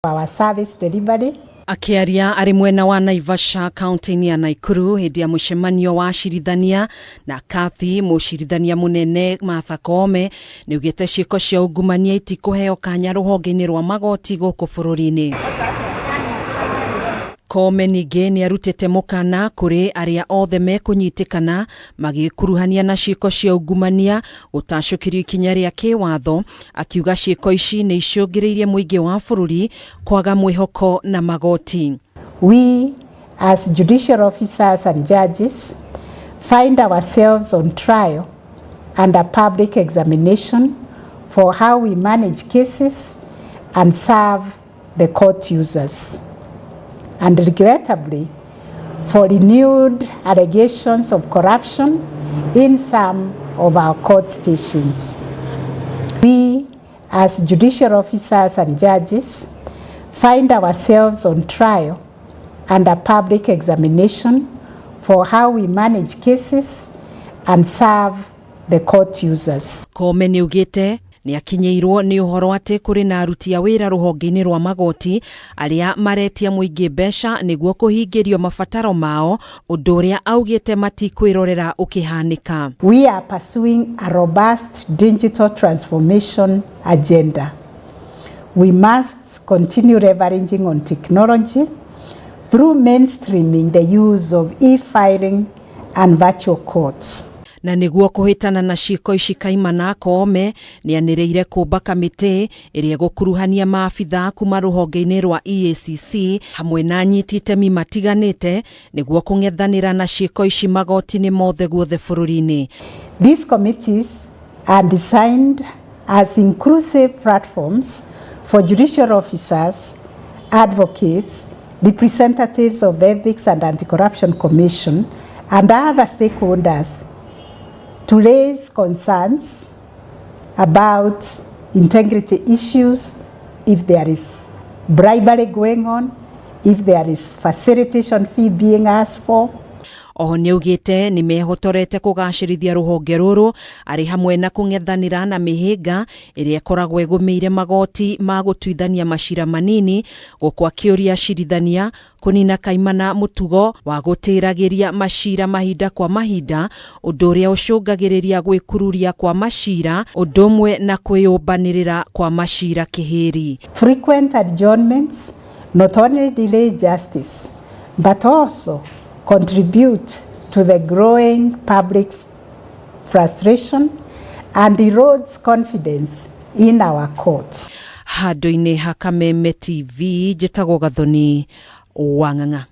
Our service delivery. Akĩaria arĩ mwena wa Naivasha kaunti-inĩ ya Naikuru hĩndĩ ya mũcemanio wa acirithania na Kathi, mũcirithania mũnene Martha Koome nĩaugĩte ciĩko cia ungumania itikũheo kanya rũhonge-inĩ rwa magoti gũkũ bũrũri-inĩ. Koome ningĩ nĩarutĩte mũkana kũrĩ arĩa othe mekũnyitĩkana magĩkuruhania na ciĩko cia ungumania gũtacũkĩrio ikinya rĩa kĩwatho, akiuga ciĩko ici nĩ icũngĩrĩirie mũingĩ wa bũrũri kwaga mwĩhoko na magoti. We as judicial officers and judges find ourselves on trial under public examination for how we manage cases and serve the court users. And regrettably, for renewed allegations of corruption in some of our court stations. We, as judicial officers and judges, find ourselves on trial under public examination for how we manage cases and serve the court users. Koome nĩaugĩte nĩakinyĩirwo nĩ ũhoro atĩ kũrĩ na aruti a wĩra rũhonge-inĩ rwa magoti arĩa maretia mũingĩ mbeca nĩguo kũhingĩrio mabataro mao, ũndũ ũrĩa augĩte matikwĩrorera ũkĩhanĩka. We are pursuing a robust digital transformation agenda. We must continue leveraging on technology through mainstreaming the use of e-filing and virtual courts. Na nĩguo kũhĩtana na ciĩko ici kaimana, Koome nĩanĩrĩire kũmba kamĩtĩ ĩrĩa ĩgũkuruhania maabitha kuma rũhonge-inĩ rwa EACC hamwe na anyiti itemi matiganĩte nĩguo kũng'ethanĩra na ciĩko ici magoti-inĩ mothe guothe bũrũri-inĩ. These committees are designed as inclusive platforms for judicial officers, advocates, representatives of the Ethics and Anti-Corruption Commission, and other stakeholders to raise concerns about integrity issues, if there is bribery going on, if there is facilitation fee being asked for. Oho nĩaugĩte nĩ mehotorete kũgacĩrithia rũhonge rũrũ arĩ hamwe na kũng'ethanĩra na mĩhĩnga ĩrĩa ĩkoragwo ĩgũmĩire magoti ma gũtuithania macira manini, gũkũ akĩũria acirithania kũnina kaimana mũtugo wa gũtĩragĩria macira mahinda kwa mahinda, ũndũ ũrĩa ũcũngagĩrĩria gwĩkururia kwa macira ũndũ ũmwe na kwĩyũmbanĩrĩra kwa macira kĩhĩri. Frequent adjournments not only delay justice, but also contribute to the growing public frustration and erodes confidence in our courts. Handũ-inĩ ha Kameme TV, njĩtagwo Gathoni Wang'ang'a.